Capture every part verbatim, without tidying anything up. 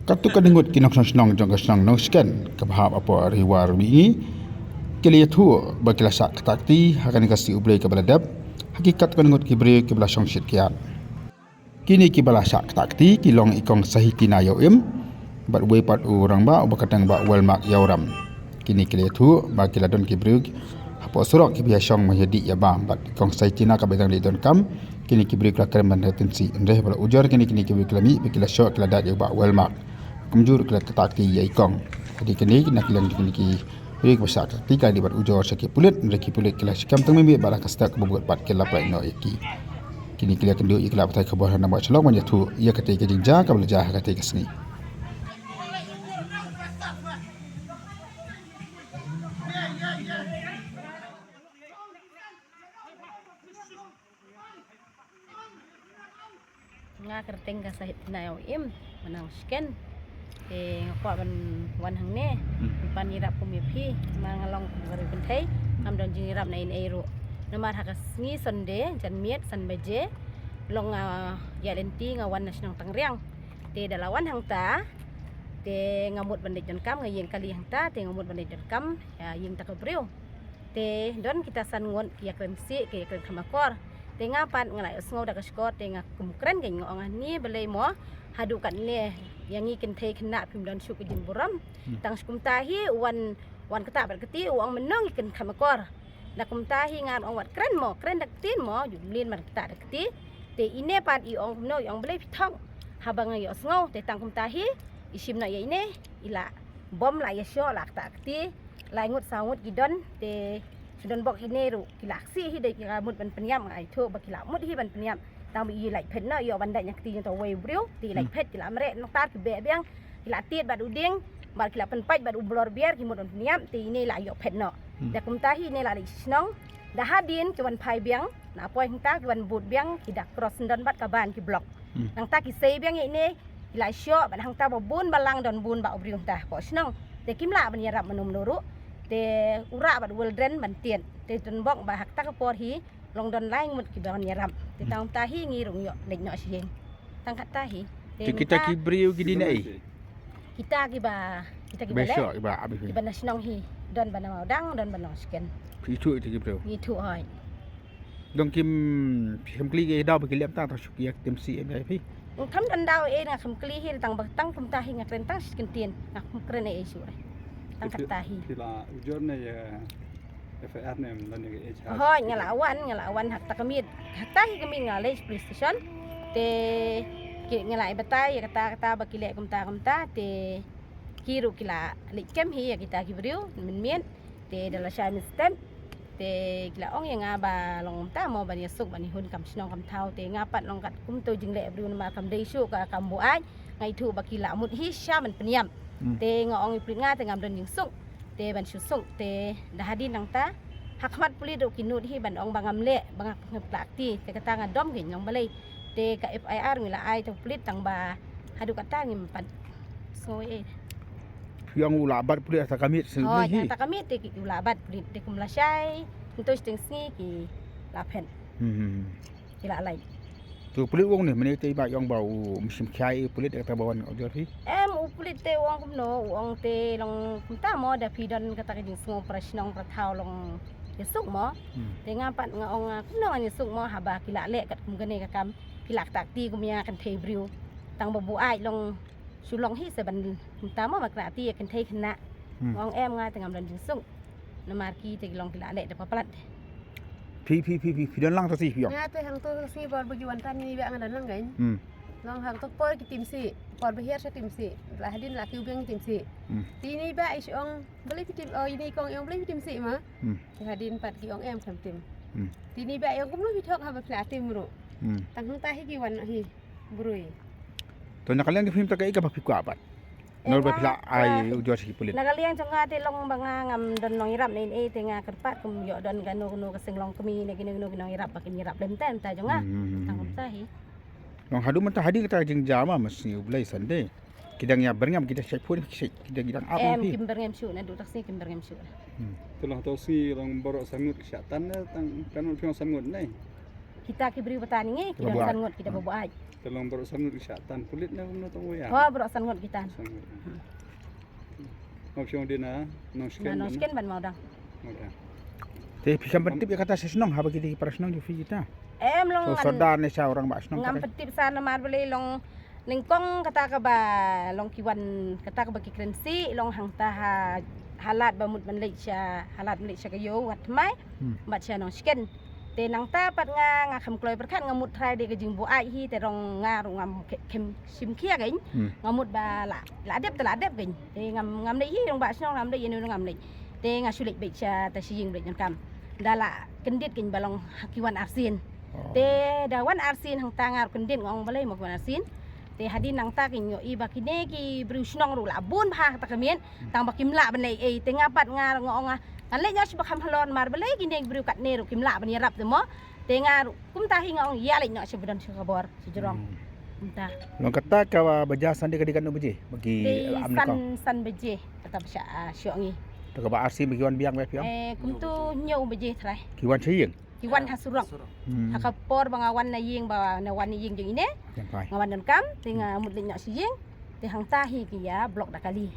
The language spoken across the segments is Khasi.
Katto katne ngut ki nongshong shnong jong ka shnong Nongshken kaba hap hapoh Ri War Mihngi ki la ïathuh ba ki la shah ktah kti ha kane ka sngi U Blei kaba la dep ha ki katto katne ngut ki briew kiba la shong shit kiad. Kine kiba la shah ktah kti ki long i Kong Sahitina Ïawim bad uwei pat u rangbah uba kyrteng Bah Welmark Ïawrem. Kine ki la ïathuh ba ki la don ki briew hapoh surok kiba ïashong ban ïadih ïabam bad i Kong Sahitina kaba dang dei donkam. Kine ki briew ki la kren ban da tyngshaiñ, hynrei haba la ujor kine, kine ki briew ki la mih bad ki la shoh ki la dait ïa u Bah Welmark. Kumjuh ruh ki la ktah kti ïa i Kong. Hadien kine na ki liang kine ki briew kiba shah ktah kti ki la dei ban ujor sha ki pulit, hynrei ki pulit ki la shah kem tang mynmiet bad ha ka step kaba bud pat ki la pynlait noh ïa ki. Kine ki la kynduh ïa ki lad pathai khubor ha Nongbah Shalong ban ïathuh ïa katei ka jingjia kaba la jia ha katei ka sngi. Nga kyrteng ka Sahitina Ïawim, ba Nongshken. Te nga kwah ban wan hangne ban ïarap kum ïa phi, namar nga long kum ka riewkynthei, ngam don jingïarap na ei ei ruh. Namar ha ka sngi Sunday janmiet san baje long, ah, ïaid lynti nga wan na shnong Tangriang. Te da la wan hangta te nga mut ban leit donkam, nga ïeng kali hangta te nga mut ban leit donkam ïa ïing kata ka briew. Te don kita san ngut ki ïakren sih, ki ïakren kham akor. Te nga pat nga la ïohsngew da ka shkor, te nga kum kren kein nga ong, ani balei mo haduh katne ïa ngi kynthei khynnah phim don shuh ka jingburom. Tang shu kumta hi u wan, wan ktah bad kti u ong mynno ngi kren kham akor. Da kumta hi nga ong wat kren mo, kren da ktien mo, ju mlien ban ktah da kti. Te ine pat i ong kumno, i ong balei phi thok. Haba nga ïohsngew te tang kumta hi i shim noh ïa ine, i la bom la ïashoh la ktah kti. Lai ngut saw ngut ki don te ki don bok ine ruh ki la ksih hi de ki la mut ban pynïap, nga ai thuh ba ki la mut hi ban pynïap. Tang ba i lait phet noh, ïoh ban dait na kti jong uta uwei u briew te i lait phet, ki la mreh nangtar ki beh biang, ki la tied bad u dieng bad ki la pynpait bad u blor biar, ki mut ban pynïap te ine la ïoh phet noh. Da kumta hi ine la leit shnong. Da hadien ki wan phai biang na poi hangta, ki wan bud biang, ki da cross syndon bad ka ban ki block. Nangta ki sei biang ine, ki la shoh bad hangta ba bun balang don bun bah u briew hangta ko shnong. Te kim lah ban ïarap mano mano ruh. Te u rah bad u wel dren ban tied. Te don bok ba ha kata ka por hi long don lai ngut kiba wan ïarap. Te tang ta hi ngi rung ïoh leit noh sha ïing. Tang kata hi. Te kita ki briew ki dei na ei? Kita kiba, kita kiba leh, kiba na shnong hi. Don ba na Mawdang, don ba na Nongshken. Ki thuh kita ki briew. Ngi thuh hoi. Dong kim, kim kylli ki daw ba ki leh mynta, tang shu ki ïa tim sih em ïa phi. Kam don daw ei, nga kam kylli hi, tang ba tang kumta hi nga kren tang shi kyntien, nga kam kren ei ei shuh. Tang kata hi. Phi la ujor ne ïa F I R ne em, lane ïa H R? Hooid, nga la wan, nga la wan ha kata ka miet. Ha kata hi ka miet nga leit police station. Te ki, nga la ai batai ïa kata kata ba ki leh kumta kumta, te ki ruh ki la leit kem hi ïa kita ki briew mynmiet. Te da la shai mynstep te ki la ong ïa nga ba long kumta mo, ban ïasuk ban ïahun kam shnong kam thaw. Te nga pat long kat kumto jingleh briew namar kam dei shuh ka kam buaid. Nga ithuh ba ki la mut hi sha ban pynïap. Te nga ong ïa pulit nga te ngam don jingsuk. Te ban shu suk te da hadien nangta ha khmat pulit ruh ki nud hi ban ong ba ngam leh, ba nga pynïap kti. Te kata nga dom kein long balei. Te ka F I R ngi la ai te pulit tang ba haduh kata ngim pat sngew ei. Phi ong u la bat pulit ha kata ka miet? Hooid, ha kata ka miet te ki u la bat pulit, te kum la shai, nto shiteng sngi ki la phet. Ki la lait. Te u pulit u ong ne, mynne te ba ong ba u mynsiem khia ïa u pulit kata ba wan ujor phi? Em, u pulit te u ong kumno, u ong te long kumta mo, da phi don kata ka jingsngew para shnong para thaw long ïasuk mo. Te nga pat nga ong, ah, kumno ngan ïasuk mo, haba ki la leh kat kum kane ka kam, ki la ktah kti kum ïa kynthei briew. Tang ba buaid long shu long hi sa ban kumta mo, ba kynthei khynnah. Ong em, nga te ngam don jingsuk. Namar ki te ki long ki la leh da palat. Phi, phi, phi, phi, phi don lang to shi phi ong? Nga te hangto shi por ba ki wan tan ine ba nga don lang kein. Long hangto por ki tim sih, por ba hiar sha tim sih. La hadien la kiew biang tim sih. Te ine ba i shu ong balei phi tim, oh, ine i kong i ong balei phi tim sih ma. Te hadien pat ki ong em kam tim. Te ine ba i ong kumno phi thok haba phi la tim ruh. Tang hangta hi ki wan hi. Briew. To na ka liang jong phi mynta kaei kaba phi kwah pat? Nalor ba phi la ai ujor sha ki pulit. Na ka liang jong nga te long ba nga ngam don nongïarap ne ei ei, te nga kyrpad kum ïoh don kano kano ka seng longkmie ne kino kino ki nongïarap ba kin ïarap lem te mynta jong nga. Tang kumta hi. Long haduh mynta hadien kata ka jingjia ma, ma sngi U Blei Sunday. Ki dang ïa byrngem, ki dang shait phone, ki shait, ki dang, ki dang ap. Em, ki dang byrngem shuh, naduh kata ka sngi kim byrngem shuh. Te long hato sngi long baroh san ngut ki shah tan ne, tang kano phi ong san ngut ne? Kita ki briew ba tan ïa ngi ki don san ngut, kita ba buaid. Te long baroh san ngut ki shah tan pulit ne kumno tang wei? Oh, baroh san ngut ki tan. San ngut. Ngop shong dei na Nongsken, Nongsken ban Mawdang. Mawdang. Te phi kam pyntip ïa kata sha shnong, haba ki dei ki para shnong jong phi kita? Em, long sordar ne sha u rangbah shnong? Ngam pyntip sa namar balei long nyngkong kata kaba long ki wan, kata kaba ki kren shi long hangta ha, ha lad ba mut ban leit sha, ha lad ban leit sha Kaïo wat thymmai bad sha Nongsken. Te nangta pat nga, nga kham kloi pyrkhat, nga mut trai dei ka jingbuaid hi, te rong nga ruh ngam khem shim khia kein. Nga mut ba la, la dep te la dep kein. Te ngam, ngam leit hi, rangbah shnong ngam leit, ïa no ngam leit. Te nga shu leit beit sha ta sha ïing beit ngan kam. Da la kyndit kein ba long ha ki wan arsien. Te da wan arsien hangta nga ruh kyndit, nga ong balei mo ki wan arsien. Te hadien nangta kein nga ïohi ba kine ki briew shnong ruh la bun bha ha kata ka miet. Tang ba kim lah ban leh ei, te nga pat nga, nga ong nga, ngan leit noh sha ba kham halor namar balei kine ki briew katne ruh kim lah ban ïarap te mo. Te nga ruh kumta hi nga ong ïa leit noh sha ba don sha ka bor sha jrong. Kumta. Long kata ka baje san dei ka dei katno baje? Ba ki, dei san, san baje kata ba shah, ah, shoh ngi. Te kaba arsien ba ki wan biang ba phi ong? Eh, kumto hynñiew baje trai. Ki wan sha ïing? Ki wan ha surok. Ha ka por ba nga wan na ïing, ba na wan na ïing jong ine. Nga wan donkam, te nga mut leit noh sha ïing. Te hangta hi ki ïa block da kali.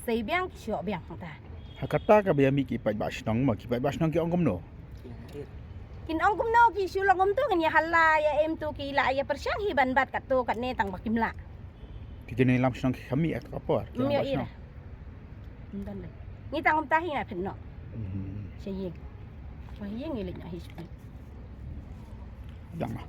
Sei biang ki shoh biang hangta. Ha kata kaba ïa mih ki paidbah shnong mo, ki paidbah shnong ki ong kumno? Kin ong kumno, ki shu long kumto, kin ïa hala ïa em to, ki la ïa pyrshang hi ban bat katto katne tang ba kim lah. Ki jong ngi lam shnong ki kham mih ha kata ka por, ki ong ba shnong. Ngi tang kumta hi nga phet noh sha ïing. Sha ïing ngi leit noh hi sha. Dang ma.